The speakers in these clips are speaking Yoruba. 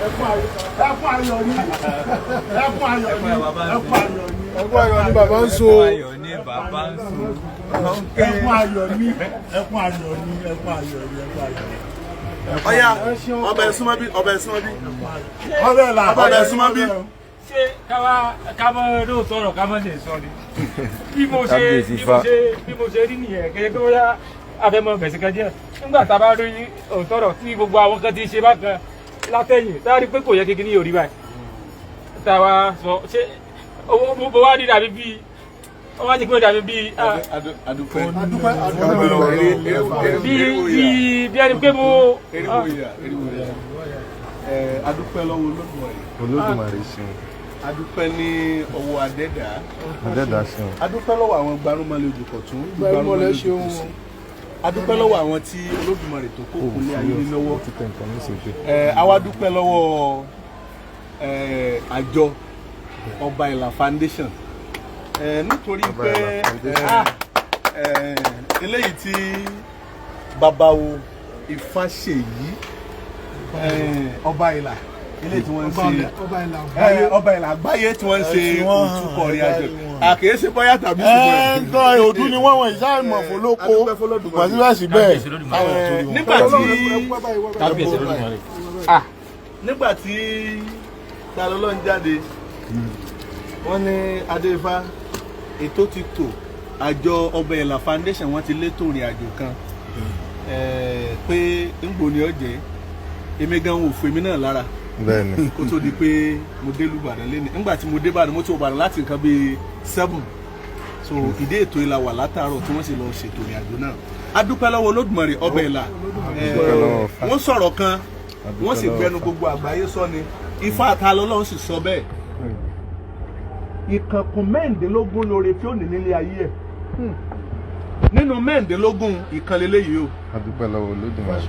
Ẹkún ayọ̀ ni, ẹkún ayọ̀ ni, ẹkún ayọ̀ ni. Ẹkún ayọ̀ ni bàbá ń so. Ayọ̀ ní bàbá ń so. Ẹkún ayọ̀ ni, ẹkún ayọ̀ ni, ẹkún ayọ̀ ni, ẹkún ayọ̀ ni. Ọ̀yá, ọbẹ̀ súnmọ́ bí, ọbẹ̀ súnmọ́ bí. Ọbẹ̀ là. Ọbẹ̀ súnmọ́ bí. Ṣé káwá kámọ́ lóòótọ́ ọ̀rọ̀ kámọ́ lè sọ ni bí mo ṣe bí mo ṣe bí mo ṣe rí nìyẹn. Kẹ́kẹ́ pé bóyá abẹ́mọ bẹ̀sẹ̀ kan díẹ̀ nígbà tá a bá rí òótọ́ ọ̀rọ̀ tí gbogbo àwọn kan ti ṣe bákan látẹ̀yìn, tá a rí pé kò yẹ kékeré yóò rí báyìí, tá a wá sọ ṣé owó mo wá rí dàbí bíi wọ́n wá ní kí wọ́n dàbí bíi Adúpẹ́. Adúpẹ́, adúpẹ́. Bíi ẹni pé mo. Adúpẹ́ lọ́wọ́ Olódùmarè. Olódùmarè ṣeun. Adúpẹ́ ní ọwọ́ Adẹ́dà. Adẹ́dà ṣeun. Adúpẹ́ lọ́wọ́ àwọn gbarúmọlẹ̀ Òjòkọ̀tún. Gbarúmọlẹ̀ ṣeun. Adúpẹ́ lọ́wọ́ àwọn tí Olódùmarè tó kó kúnlé ayé ní lọ́wọ́. Ti tẹ nǹkan ní sèpè. Àwa dúpẹ́ lọ́wọ́ àjọ Ọba Ìlà Foundation, nítorí Ọba pé Ìlà Foundation. Eléyìí tí babawo Ifáṣèyí, Ọba Ìlà, eléyìí tí wọ́n ń ṣe Ọba Ìlà. Ọba Ìlà àgbáyé tí wọ́n ń ṣe Ẹ tí wọ́n hàn, òtúkọ̀ rìn ẹ àjò rí wọn. àkèéṣe bóyá tàbí Ẹ ṣùgbọ́n ń tọ́ òdú ni wọ́n wọ̀nyí sáà mọ̀ fún lóko. Adúpẹ́ f'Olódùmarè. Síbẹ̀síbẹ̀. Nígbà tí Kábíyèsí Olódùmarè. Nígbà tí Ta ló ń jáde, wọ́n ní Adéfá ètò ti tò, àjọ Ọba Ìlà Foundation wọ́n ti létò ìrìn àjò kan, pé ńgbò ni ó jẹ́. Èmi gan ò fún èmi náà lára kó tó di pé mo dé lùbàdàn lẹ́nu. Nígbà tí mo dé Ìbàdàn, mo ti wọ Ìbàdàn láti nǹkan bíi 7, so ìdí ètò ìlà wà látàárọ̀ tí wọ́n sì lọ ṣètò ìrìn àjò náà. A dúpẹ́ lọ́wọ́ Olódùmarè Ọba Ìlà. Dúpẹ́ lọ́wọ́ Ifá. Wọ́n sọ̀rọ̀ kan, Dúpẹ́ wọ́n sì lọ́wọ́ gbẹnu Ifá. gbogbo àgbáyé sọ ni. Ifá ta lọ́lọ́run sì sọ bẹ́ẹ̀. Ìkànkùn 16 lóore tí ó ní nílé ayé ẹ̀. Nínú 16, ìkan lélẹ́yìí o. A dúpẹ́ lọ́wọ́ Olódùmarè.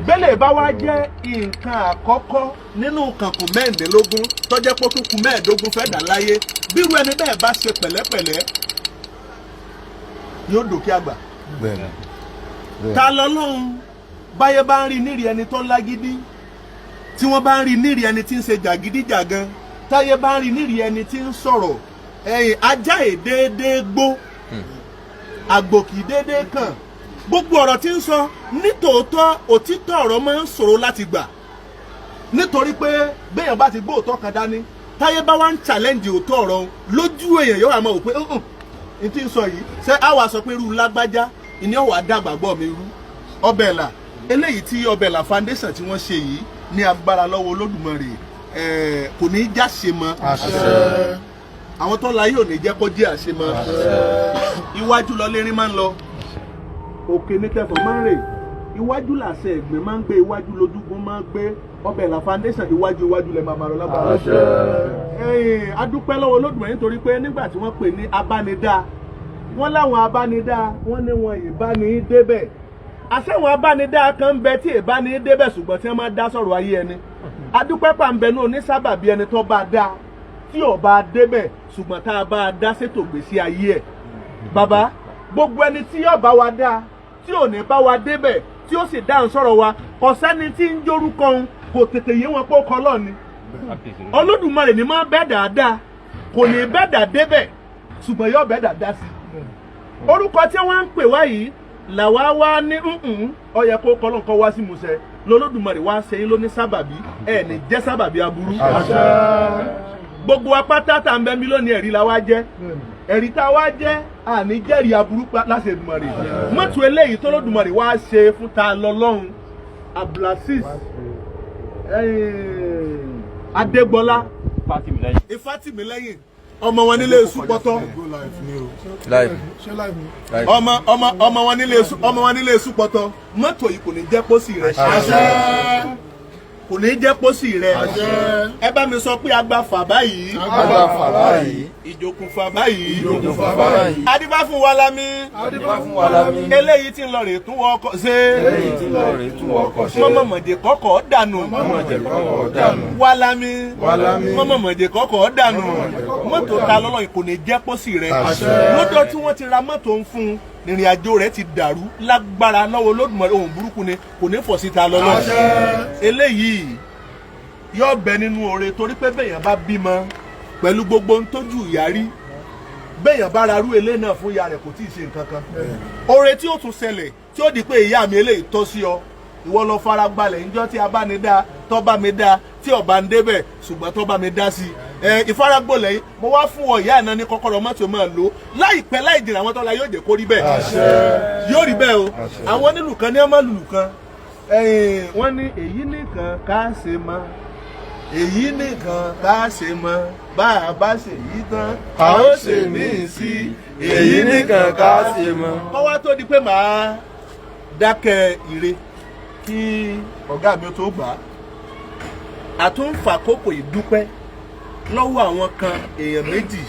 Bẹ́lẹ̀ bá wá jẹ́ nǹkan àkọ́kọ́ nínú kànkùn 16 tó jẹ́ pé ó tún kù 15 fẹ́ dà láyé, bírú ẹni bẹ́ẹ̀ bá ṣe pẹ̀lẹ́pẹ̀lẹ́, yóò dòkè àgbà. bẹ́ẹ̀ni bẹ́ẹ̀ni. Ta lọ́lọ́run báyé bá ń rí nírì ẹni tó lágídí, tí wọ́n bá ń rí nírì ẹni tí ń ṣe jàgídíjàgan, táyé bá ń rí nírì ẹni tí ń sọ̀rọ̀ ẹ̀yìn, ajá èdèédé gbó, àgbò kì í déédéé kàn, gbogbo ọ̀rọ̀ tí ń sọ nítòótọ́, òtítọ́ ọ̀rọ̀ máa ń ṣòro láti gbà, nítorí pé béèyàn bá ti gbọ́ òótọ́ kan dání, táyé bá wá ń challenge òótọ́ ọ̀rọ̀ òun lójú èèyàn, yóò wá máa wò pé n tí ń sọ yìí, ṣé á wàá sọ pé irú lágbájá ìní ọ̀wà dàgbà gbọ́ mi rú. Ọbẹ̀ Ìlà, eléyìí tí Ọbẹ̀ Ìlà Foundation tí wọ́n ṣe yìí, ní agbára lọ́wọ́ Olódùmarè, kò ní í já ṣe mọ́. Àwọn tó la yóò ní jẹ́ kó jẹ́ àṣemọ́. Iwájú lọ lérin máa ń lọ, òkè ní kẹfọ máa ń rè, iwájú làṣẹ ẹ̀gbìn máa ń gbé, iwájú lójúgun máa ń gbé. Ọbẹ̀ Ìlà Foundation, iwájú iwájú lẹ máa máa lọ lágbára. Ẹ̀yìn adúpẹ́ lọ́wọ́ Olódùmarè, nítorí pé nígbà tí wọ́n pè ní abánidá, wọ́n láwọn abánidá, wọ́n ní wọn ìbáni débẹ̀. Àṣẹ̀wọ̀n abánidá kan ń bẹ tí ìbáni débẹ̀, ṣùgbọ́n tí wọ́n máa dá sọ̀rọ̀ ayé ẹni. Adúpẹ́ pàǹbẹ̀ náà onísábàbí ẹni tó bá dá tí ò bá débẹ̀, ṣùgbọ́n tá a bá dá sétò gbèsè ayé ẹ̀. Bàbá, gbogbo ẹni tí yóò bá wa dá, tí ò ní bá wa débẹ̀, tí ó sì dáhùn sọ̀rọ̀ wa, kò sẹ́ni tí ń jórúkọ òun kò tètè yé wọn pé ó kọ́ lọ́ọ̀ni. Olódùmarè ní máa bẹ́ẹ̀ dáadáa, kò ní bẹ́ẹ̀ dà débẹ̀, ṣùgbọ́n yóò bẹ́ẹ̀ dà dá sí i. Orúkọ tí wọ́n ń pè wá yìí làwa wá ní nǹkan ó yẹ kó kọ́ lọ́nkọ́ wá sí musẹ̀ lọ́lọ́dùmarè wá ṣe yín ló ní sábàbí. Ẹ̀ ní jẹ́ sábàbí aburú. Gbogbo apáta tá à ń bẹ mí lónìí, ẹ̀rí la wá jẹ́. Ẹ̀rí tá a wá jẹ́, àní jẹ́rìí aburú láṣẹ Èdùmàrè. Mọ́tò eléyìí tó lódùmarè wá ṣe fún ta lọ́lọ́run, Abdulaziz Adégbọlá Ifátìmílẹ́yìn, ọmọ wọn nílé Súpọ́tọ́. Live. Ṣé live ni? Ọmọ wọn nílé ọmọ wọn nílé Súpọ́tọ́. Mọ́tò yìí kò ní jẹ́ pósí rẹ̀, kò ní jẹ́ pósí rẹ̀. Ẹ bá mi sọ pé agbáfà báyìí. Agbáfà báyìí. Ìjòkùnfà báyìí. Ìjòkùnfà báyìí. Adífá fún wa lámì. Adífá fún wa lámì. Eléyìí tí ń lọ rè tún wọ ọkọ̀ ṣe. Eléyìí tí lọ rè tún ọkọ̀ ṣe. Mọ́mọ́mọ́dé kọ́kọ́ dànù. Mọ́mọ́dé kọ́kọ́ dànù. Wa lámì. Wa lámì. Mọ́mọ́mọ́dé kọ́kọ́ dànù. Mọ́tò ta lọ́lọ́ yìí kò ní jẹ́ pósí rẹ̀. Àṣẹ. Lọ́dọ̀ tí wọ́n ti ra mọ́tò ń fún un. Ìrìn àjò rẹ̀ ti dàrú lágbára lọ́wọ́ Olódùmarè, ohun burúkú ni kò ní fọ̀ síta lọ́lọ́. Eléyìí yóò bẹ nínú oore, torí pé bẹ́ẹ̀yàn bá bímọ pẹ̀lú gbogbo ohun tójú ìyá rí, bẹ́ẹ̀yàn bá rarú ilé náà fún ìyá rẹ̀, kò tí ì ṣe nǹkan kan. Oore tí ó tún ṣẹlẹ̀ tí ó di pé ìyá mi, eléyìí tọ́ sí ọ, ìwọ lọ fara gbalẹ̀ níjọ́ tí a bá ní dá tọ́ bá mi dá tí ọba ń débẹ̀, ṣùgbọ́n tọ́ bá mi dá sí i, ẹ ìfaragbolẹ̀ yìí, mo wá fún ọ ìyá ìná ní kọ́kọ́rọ́ mọ́tò, máa lò ó. Láìpẹ́ láì jìnnà, àwọn tọ́lá yóò jẹ́ kó rí bẹ́ẹ̀, yóò rí bẹ́ẹ̀ o. Àwọn onílù kan ní ọmọ lùlù kan, wọ́n ní èyí nìkan ká ṣe mọ́, èyí nìkan ká ṣe mọ́, bá a bá ṣe yí tán, a ó ṣe míì sí, Èyí nìkan ká ṣe mọ́. Kọ́ wá tó di pé màá dákẹ́ ire kí ọ̀gá mi ó tó gbà á, àtúnfàkókò ìdúpẹ́ lọ́wọ́ àwọn kan, èèyàn méjì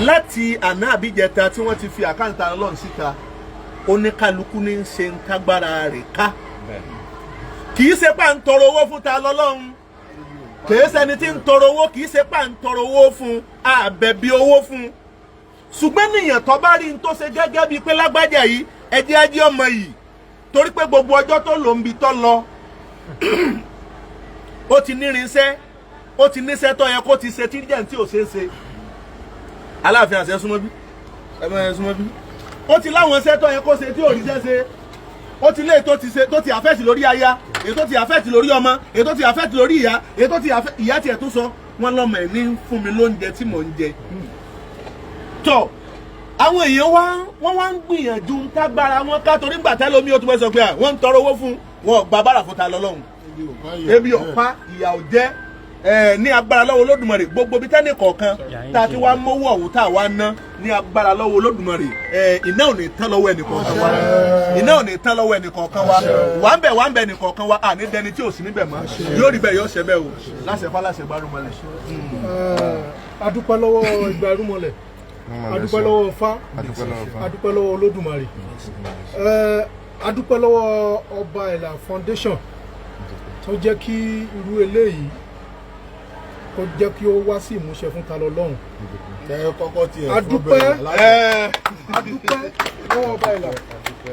láti àná àbíjẹta tí wọ́n ti fi account Ọlọ́run síta. Oníkálukú ní í ṣe ń tágbára rẹ̀ ká. Kì í ṣe pà ń tọrọ owó fún ta lọ́lọ́run, kì í ṣẹni tí ń tọrọ owó, kì í ṣe pà ń tọrọ owó fún àbẹ̀bí owó fún, ṣùgbọ́n níyàn tó bá rí n tó ṣe gẹ́gẹ́ bíi pé lágbájá yìí, ẹjẹ́ ajé ọmọ yìí, torí pé gbogbo ọjọ́ tó lò ń bi tó lọ, ó ti nírinṣẹ́, ó ti níṣẹ́ tó yẹ kó ti ṣe tí jẹ́ tí ò ṣeé ṣe. Aláàfin àṣẹ, súnmọ́ bí ẹ máa súnmọ́ bí. Ó ti láwọn iṣẹ́ tó yẹ kó ṣe tí ò ríṣẹ́ ṣe. Ó ti lé ètò ti ṣe tó ti affect lórí aya, ètò ti affect lórí ọmọ, ètò ti affect lórí ìyá, ètò ti affect ìyá tiẹ̀ tó sọ wọn lọ́mọ ẹ̀ ní fún mi lóúnjẹ tí mò ń jẹ. Tọ àwọn èèyàn wá, wọ́n wá ń gbìyànjú ń tágbára wọn ká, torí ńgbà tẹ́lómi ó tún fẹ́ sọ pé wọ́n ń tọrọ owó fún wọn, ò gba bára fún ta lọ́lọ́run, ebi ọ̀pá ìyà ò jẹ́ ẹ. Ní agbára lọ́wọ́ Olódùmarè, gbogbo bí tẹ́nì kọ̀ọ̀kan tá a ti wá mówó ọ̀hún tá a wá ná, ní agbára lọ́wọ́ Olódùmarè, ẹ iná ò ní tán lọ́wọ́ ẹnì kọ̀ọ̀kan wa, iná ò ní tán lọ́wọ́ ẹnì kọ̀ọ̀kan wa. Wà ń bẹ̀, wà ń bẹ̀ ẹnì kọ̀ọ̀kan wa, àní dẹni tí ò sí níbẹ̀ mọ́. Yóò rí bẹ́ẹ̀, yóò ṣe bẹ́ẹ̀ o. Láṣẹ fáláṣẹ gbárùmọ̀lẹ̀. Adúpẹ́ lọ́wọ́ ìgbà irúnmọlẹ̀, adúpẹ́ lọ́wọ́ Ifá, adúpẹ́ lọ́wọ́ Olódùmarè, adúpẹ́ lọ́wọ́ Ọba Ìlà Foundation tó jẹ́ kí irú eléyìí kó jẹ́ kí ó wá sí ìmúṣẹ fún Ta Lọ́lọ́run. Ẹ kọ́kọ́ tiẹ̀. Adúpẹ́, adúpẹ́ lọ́wọ́ Ọba Ìlà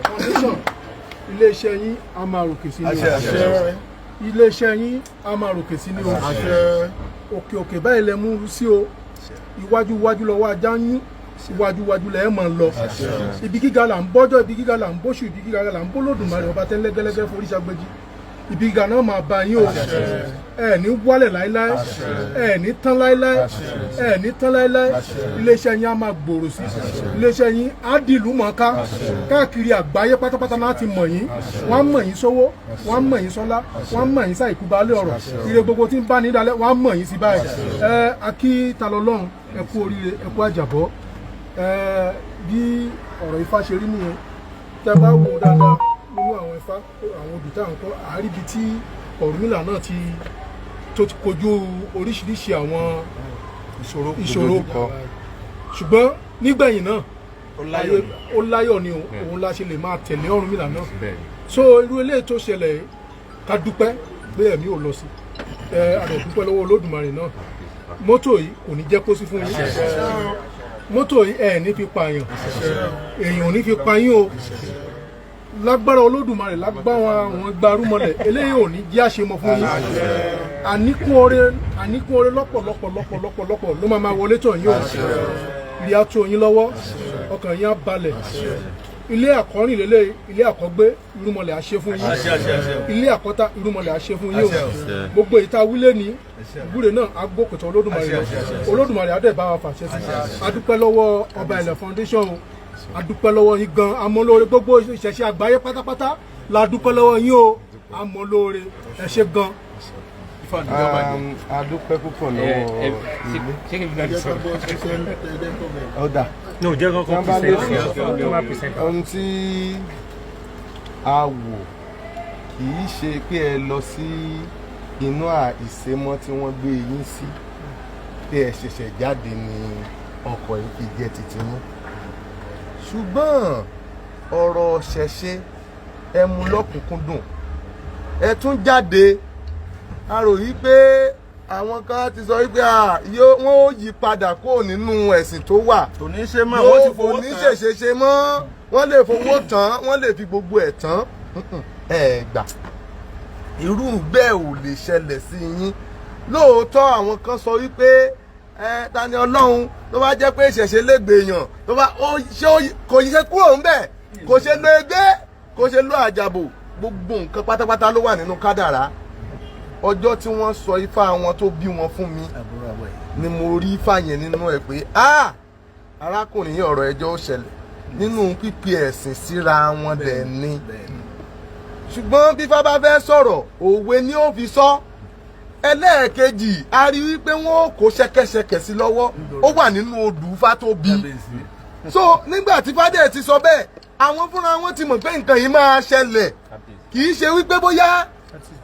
Foundation. Iléeṣẹ́ yín a máa ròkè sí ní o, iléeṣẹ́ yín a máa ròkè sí ní o. Òkè òkè báyìí lẹ mú sí o, iwájú iwájú lọ́wọ́ ajá ń yún, iwájú iwájú lẹ máa lọ. Ibi gíga là ń bọ́jọ́, ibi gíga là ń bóṣù, ibi gíga là ń bólódùmarè ọba tẹ́lẹ́gẹ́lẹ́gẹ́ forí ṣàgbéjì. Ibi gíga náà máa bá yín o. Ẹ ní wálẹ̀ láéláé, ẹ ní tán láéláé, ẹ ní tán láéláé. Iléeṣẹ́ yín á máa gbòòrò sí, iléeṣẹ́ yín á dìlú mọ̀ọ́ká káàkiri àgbáyé pátápátá náà ti mọ̀ yín. Wọ́n á mọ̀ yín sówó, wọ́n á mọ̀ yín sọ́lá, wọ́n á mọ̀ yín sáìkú baálé ọ̀rọ̀, ire gbogbo tí ń bá ní dalẹ̀, wọ́n á mọ̀ yín sí báyìí. Ẹ akí Ta Lọ́lọ́run, ẹ kú oríire, ẹ kú àjàbọ́. Ẹ bí ọ̀rọ̀ Ifá ṣe rí nìyẹn. Tẹ́ bá wò ó dáadáa nínú àwọn Ifá, àwọn odù tá à ń kọ́, àáríbi tí Ọ̀rúnmìlà náà ti tó ti kojú oríṣiríṣi àwọn ìṣòro, ṣùgbọ́n nígbẹ̀yìn náà ó láyọ̀ ni. Òun la ṣe lè máa tẹ̀lé Ọ̀rúnmìlà náà. So irú eléyìí tó ṣẹlẹ̀ yìí, ká dúpẹ́ pé ẹ̀mí ò lọ sí ẹ. A dẹ̀ dúpẹ́ lọ́wọ́ Olódùmarè náà. Mọ́tò yìí kò ní jẹ́ kó sí fún yín. Mọ́tò yìí, ẹ̀ ní fi pààyàn, èèyàn ò ní fi pa yín o. Lágbára Olódùmarè, lágbára àwọn gbarúmọlẹ̀, eléyìí ò ní jẹ́ àṣemọ fún yín. Àníkún oore, àníkún oore lọ́pọ̀lọpọ̀ lọ́pọ̀lọpọ̀ ló máa máa wọlé tọ̀ yín o. Ilé á tó yín lọ́wọ́, ọkàn yín á balẹ̀. Ilé àkọ́rìn lélẹ̀, ilé àkọ́gbé, irúnmọlẹ̀ á ṣe fún yín. Ilé àkọ́tà, irúnmọlẹ̀ á ṣe fún yín o. Gbogbo ìta wílé ní ìwúre náà á gbókòtò Olódùmarè lọ. Olódùmarè á dẹ̀ bá wa fàṣẹ sí. A dúpẹ́ lọ́wọ́ Ọba Ilẹ̀ Foundation o. A dúpẹ́ lọ́wọ́ yín gan, amọ́lóore. Gbogbo ìṣẹ̀ṣe àgbáyé pátápátá la dúpẹ́ lọ́wọ́ yín o, amọ́lóore, ẹ ṣé gan. A dúpẹ́ púpọ̀ lọ́wọ́ ilé. Ṣé kí n bí sọ̀rọ̀? Ọ̀dà. No, jẹ́ kọ́kọ́ Tí wọ́n bá lè present. Tó máa present. Ohun tí a wò, kì í ṣe pé ẹ lọ sí inú ìsémọ́ tí wọ́n gbé yín sí, pé ẹ ṣẹ̀ṣẹ̀ jáde ní ọkọ̀ yìí fi jẹ́ titi yín, ṣùgbọ́n ọ̀rọ̀ ṣẹ̀ṣe ẹ mú lọ́kùnkúndùn, ẹ tún jáde. A rò yí pé àwọn kan ti sọ wípé wọ́n ó yí padà kúrò nínú ẹ̀sìn tó wà. Kò ní ṣe mọ́, wọ́n ti yóò fowó kò ní tán. ṣèṣe ṣe mọ́. Wọ́n lè fowó tán, wọ́n lè fi gbogbo ẹ̀ tán. Ẹ gbà, irú bẹ́ẹ̀ ò lè ṣẹlẹ̀ sí yín. Lóòótọ́, àwọn kan sọ wípé ẹ ta ni Ọlọ́run tó bá jẹ́ pé ìṣẹ̀ṣe lẹ́gbẹ̀ẹ́ èèyàn tó bá ó ṣe kò ṣe kúrò ńbẹ̀, kò ṣe lo ẹgbẹ́, kò ṣe lo àjàbò. Gbogbo nǹkan pátápátá ló wà nínú kádàrá. Ọjọ́ tí wọ́n sọ ifá wọn tó bí wọn fún mi ni mo rí ifá yẹn nínú ẹ̀ pé, ah, arákùnrin yìí, ọ̀rọ̀ ẹjọ́ ó ṣẹlẹ̀ nínú pípi ẹ̀sìn síra wọn dẹ̀ ni. Ṣùgbọ́n bí ifá bá fẹ́ sọ̀rọ̀, òwe ni ó fi sọ. Ẹlẹ́ẹ̀kejì, a rí wípé wọ́n ó kó ṣẹ́kẹ́ṣẹkẹ̀ sí lọ́wọ́, ó wà nínú odù ifá tó bí. So nígbà tí fádẹ̀ ti sọ bẹ́ẹ̀, àwọn fúnra wọn ti mọ̀ pé nǹkan yìí máa ṣẹlẹ̀. Kì í ṣe wípé bóyá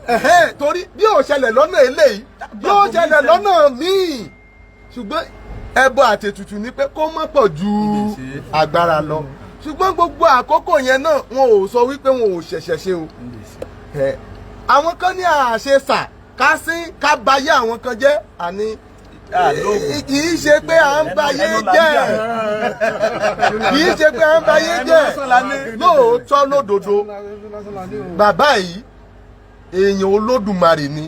ẹ̀hẹ́n, torí bí ò ṣẹlẹ̀ lọ́nà eléyìí, yóò ṣẹlẹ̀ lọ́nà míì. Ṣùgbọ́n ẹbọ àtètùtù ni pé kó má pọ̀ ju agbára lọ. Ṣùgbọ́n gbogbo àkókò yẹn náà, wọn ò sọ wípé wọn ò ṣẹ̀ṣẹ̀ ṣe o. Àwọn kan ní àṣẹ sà ká sí ká bayé àwọn kan jẹ́. Àní kì í ṣe pé à ń bayé jẹ́, kì í ṣe pé à ń bayé jẹ́. Lóòótọ́ lódodo, bàbá yìí, èèyàn Olódùmarè ni.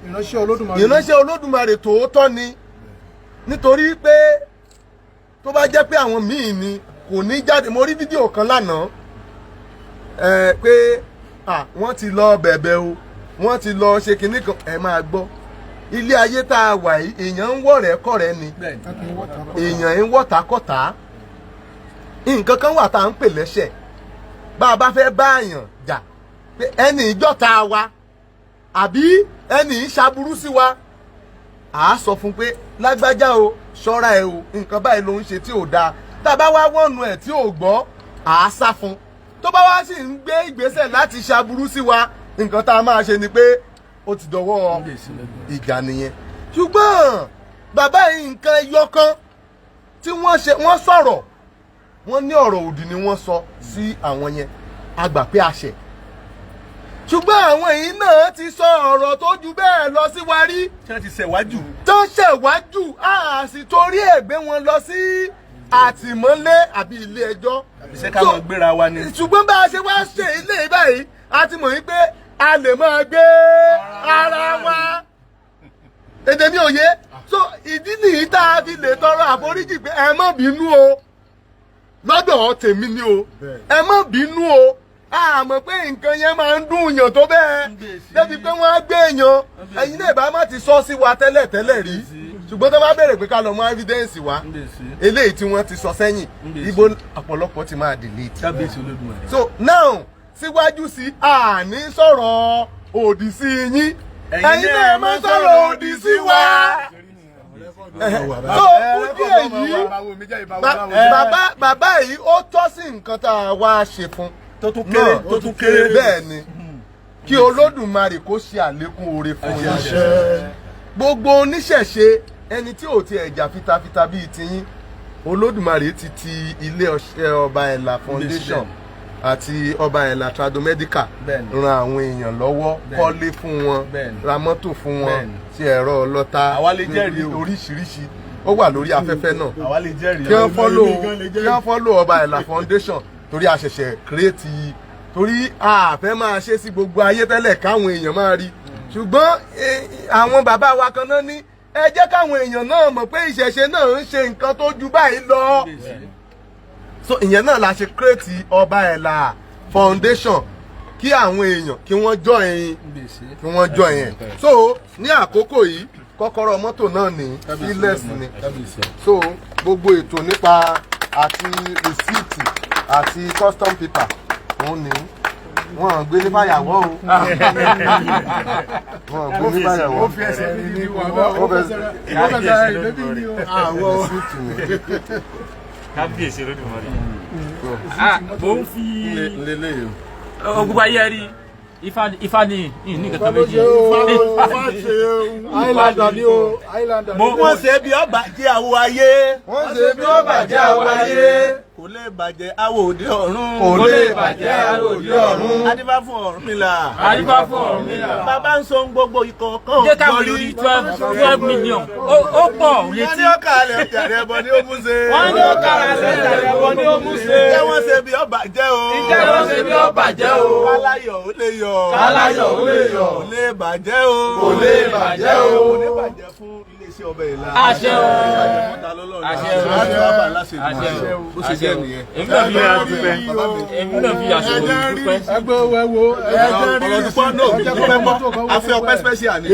Ìránṣẹ́ Olódùmarè. Ìránṣẹ́ Olódùmarè tòótọ́ ni, nítorí pé tó bá jẹ́ pé àwọn míì ni, kò ní jáde. Mo rí fídíò kan lánàá ẹ pé wọ́n ti lọ bẹ̀bẹ̀ o, wọ́n ti lọ ṣe kinní kan. Ẹ máa gbọ́, ilé ayé tá a wà yìí, èèyàn ń wọ̀rẹ́ kọ̀rẹ́ ni, èèyàn ń wọ̀tàkọ̀tà. Nǹkan kan wà tá à ń pè lẹ́sẹ̀. Bá a bá fẹ́ bá àyàn jà pé ẹnì ìjọ́ta wa àbí ẹnì ìṣàbùrú sí wa, à á sọ fún pé, "Lágbájá o, ṣọ́ra ẹ o, nǹkan báyìí ló ń ṣe tí ò dáa." Tá a bá wá wọ̀nù ẹ̀ tí ò gbọ́, à á sá fún. Tó bá wá sì ń gbé ìgbésẹ̀ láti ṣàbùrú sí wa, nǹkan tá a máa ṣe ni pé ó ti dọwọ́ ìjà nìyẹn. Ṣùgbọ́n bàbá yìí, nǹkan ẹyọ kan tí wọ́n ṣe, wọ́n sọ̀rọ̀, wọ́n ní ọ̀rọ̀ òdì ni wọ́n sọ sí àwọn yẹn. A gbà pé a ṣẹ̀, ṣùgbọ́n àwọn yìí náà ti sọ ọ̀rọ̀ tó ju bẹ́ẹ̀ lọ sí wa rí. Tí wọ́n ti ṣẹ̀wájú. Tó ṣẹ̀wájú, a sì torí ẹ̀ gbé wọn lọ sí àtìmọ́lé àbí ilé ẹjọ́. Ṣé ká máa gbéra wa ni? Ṣùgbọ́n bá a ṣe wá ṣe ilé báyìí, a ti mọ̀ wípé a lè máa gbé ara wa. Èdè mi ò yé. So ìdí nìyí tá a fi lè tọrọ àforíjì pé ẹ má bínú o. Lọ́dọ̀ tèmi ni o, ẹ má bínú o. A mọ̀ pé nǹkan yẹn máa ń dùn yàn tó bẹ́ẹ̀ débi pé wọ́n á gbé èèyàn. Ẹ̀yin náà bá má ti sọ sí wa tẹ́lẹ̀ tẹ́lẹ̀ rí, ṣùgbọ́n tó bá béèrè pé ká lọ mú evidence wá, eléyìí tí wọ́n ti sọ sẹ́yìn, ibo ọ̀pọ̀lọpọ̀ ti máa delete. Kábíyèsí Olódùmarè. So now, síwájú sí, àní sọ̀rọ̀ òdì sí yín, ẹ̀yin náà má sọ̀rọ̀ òdì sí wa. So fún díẹ̀ yìí, bàbá yìí, ó tọ́ sí nǹkan tá a wá ṣe fún Tó tún kéré, tó tún kéré. Bẹ́ẹ̀ ni, kí Olódùmarè kó ṣe àlékún oore fún yín. Gbogbo oníṣẹ̀ṣe, ẹni tí ò tiẹ̀ jà fitafita bíi tiyín, Olódùmarè ti ti ilé ọṣẹ Ọba Ẹ̀là Foundation àti Ọba Ẹ̀là Tradomedical ran àwọn èèyàn lọ́wọ́, kọ́lé fún wọn, ra mọ́tò fún wọn, ṣe ẹ̀rọ ọlọ́ta. Àwa lè jẹ́rìí o. Oríṣiríṣi ó wà lórí afẹ́fẹ́ náà. Àwa lè jẹ́rìí. Kí wọ́n follow Ọba Ẹ̀là Foundation, torí a ṣẹ̀ṣẹ̀ create, torí a fẹ́ máa ṣe sí gbogbo ayé tẹ́lẹ̀ káwọn èèyàn máa rí. Ṣùgbọ́n àwọn bàbá wa kan náà ní ẹ jẹ́ káwọn èèyàn náà mọ̀ pé ìṣẹ̀ṣe náà ń ṣe nǹkan tó ju báyìí lọ. So ìyẹn náà la ṣe create Ọba Ẹ̀là Foundation, kí àwọn èèyàn kí wọ́n join, kí wọ́n join ẹ̀. So ní àkókò yìí, kọ́kọ́rọ́ mọ́tò náà ní keyless ni. So gbogbo ètò nípa àti receipt àti custom paper òun ni. Wọ́n gbé ní fàyàwọ́ o, wọ́n gbé ní fàyàwọ́. Ó fi ẹsẹ̀ rìn ní ó fẹsẹ̀ rìn débi ní o. Àwọ̀ receipt ni. Kábíyèsí Olódùmarè. Ah, mo ń fi Lélẹ́yìí. Ogun ayé rí ifá, ifá ní ní nǹkan méjì. Highlander ni o, Highlander ni o. Wọ́n ṣe bí ọba jẹ́ àwọ̀ ayé. Wọ́n ṣe bí ó bàjẹ́ àwọn ayé. Kò lè bàjẹ́ awo òde ọ̀run. Kò lè bàjẹ́ awo òde ọ̀run. Adífá fún Ọ̀rúnmìlà. Adífá fún Ọ̀rúnmìlà. Bàbá ń so gbogbo ìkọ̀ọ̀kan Jẹ́ ká wọlé orí 12 million. Ó pọ̀ Wọ́n létí. ní ọkà alẹ̀ ọjà rẹ̀ bọ̀ ni ó mú ṣe. Wọ́n ní ọkà alẹ̀ ọjà rẹ̀ bọ̀ ni ó mú ṣe. Ìjẹ́ wọ́n ṣe bí ó bàjẹ́ o. Ìjẹ́ wọ́n ṣe bí ó bàjẹ́ o. Káláyọ̀ ó lè yọ̀. Káláyọ̀ ó lè yọ̀. Kò lè bàjẹ́ o. Kò lè bàjẹ́ o. Kò lè bàjẹ́ fún iléeṣẹ́ ọbẹ̀ ìlà. Àṣẹ o. Àṣẹ Àṣẹ o. o. Àṣẹ o. Bó ṣe jẹ́ nìyẹn. Èmi náà fi èmi náà fi àṣẹ òní dúpẹ́. Ẹgbẹ́ owó ẹwo. Ọ̀rọ̀ dúpọ́ náà dúpẹ́ mọ́. A fẹ́ ọpẹ́ special ni.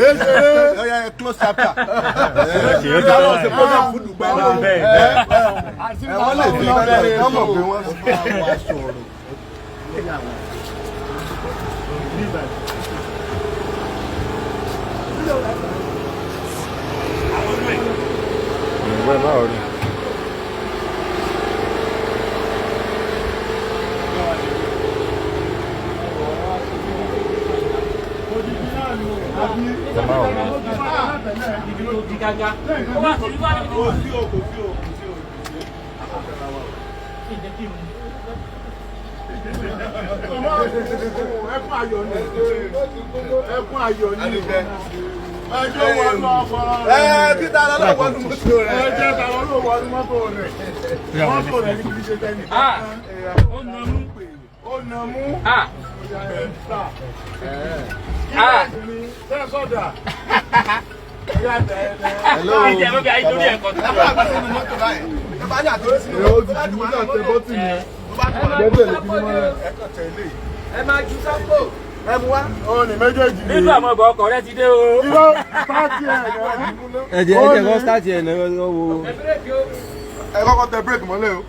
Ọya ẹ close chapter. Ìgbà wọn ṣe program fún dùgbẹ́ náà. Ẹ wọ́n lè fi ìgbẹ́ kán mọ̀ pé wọ́n Ìwé máa rí. Kò sí o, kò sí o, kò sí o. Ẹkún ayọ̀ ni, ẹkún ayọ̀ ni. Ẹjọ́ wọn lọ fọlọ́ rẹ̀. Ẹ títa lọ́lọ́wọ́ nu mọ́tò rẹ̀. Ẹjẹ́ tàwọn ló wọnú mọ́tò rẹ̀. Mọ́tò rẹ̀ ní kìí ṣe tẹ́nì. Ó nà mú. Ó nà mú. Ah. Ah. Tẹ́sọ̀dà. Ìjẹ́ mọ́ bí ayé torí ẹ̀kọ́ tó Ẹ bá àgbà sínú mọ́tò báyìí. Ẹ bá ní àtúrò sínú Ẹ ó mọ́tò. ti Bá dùn wà náà nínú tẹ mọ́tò. bọ́tì yẹn. Tó bá ti wà nínú Gbẹ́sẹ̀ lè fi mọ́ rẹ̀. ẹ kàn tẹ̀ ilé yìí. Ẹ mú wá. Ó ní méjèèjì. Nínú àwọn ọbọ̀ ọkọ̀ rẹ ti dé o. Irọ́ pàtì ẹ̀ náà. Ẹ jẹ́ ẹ jẹ́ kó start ẹ̀ náà lọ́wọ́ wo. Ẹ kọ́kọ́ tẹ bírèkì mọ́lẹ̀ o.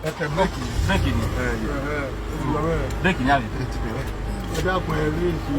Bírèkì ni. Bírèkì ni àbí. Ẹ dákun ẹ rí èsì.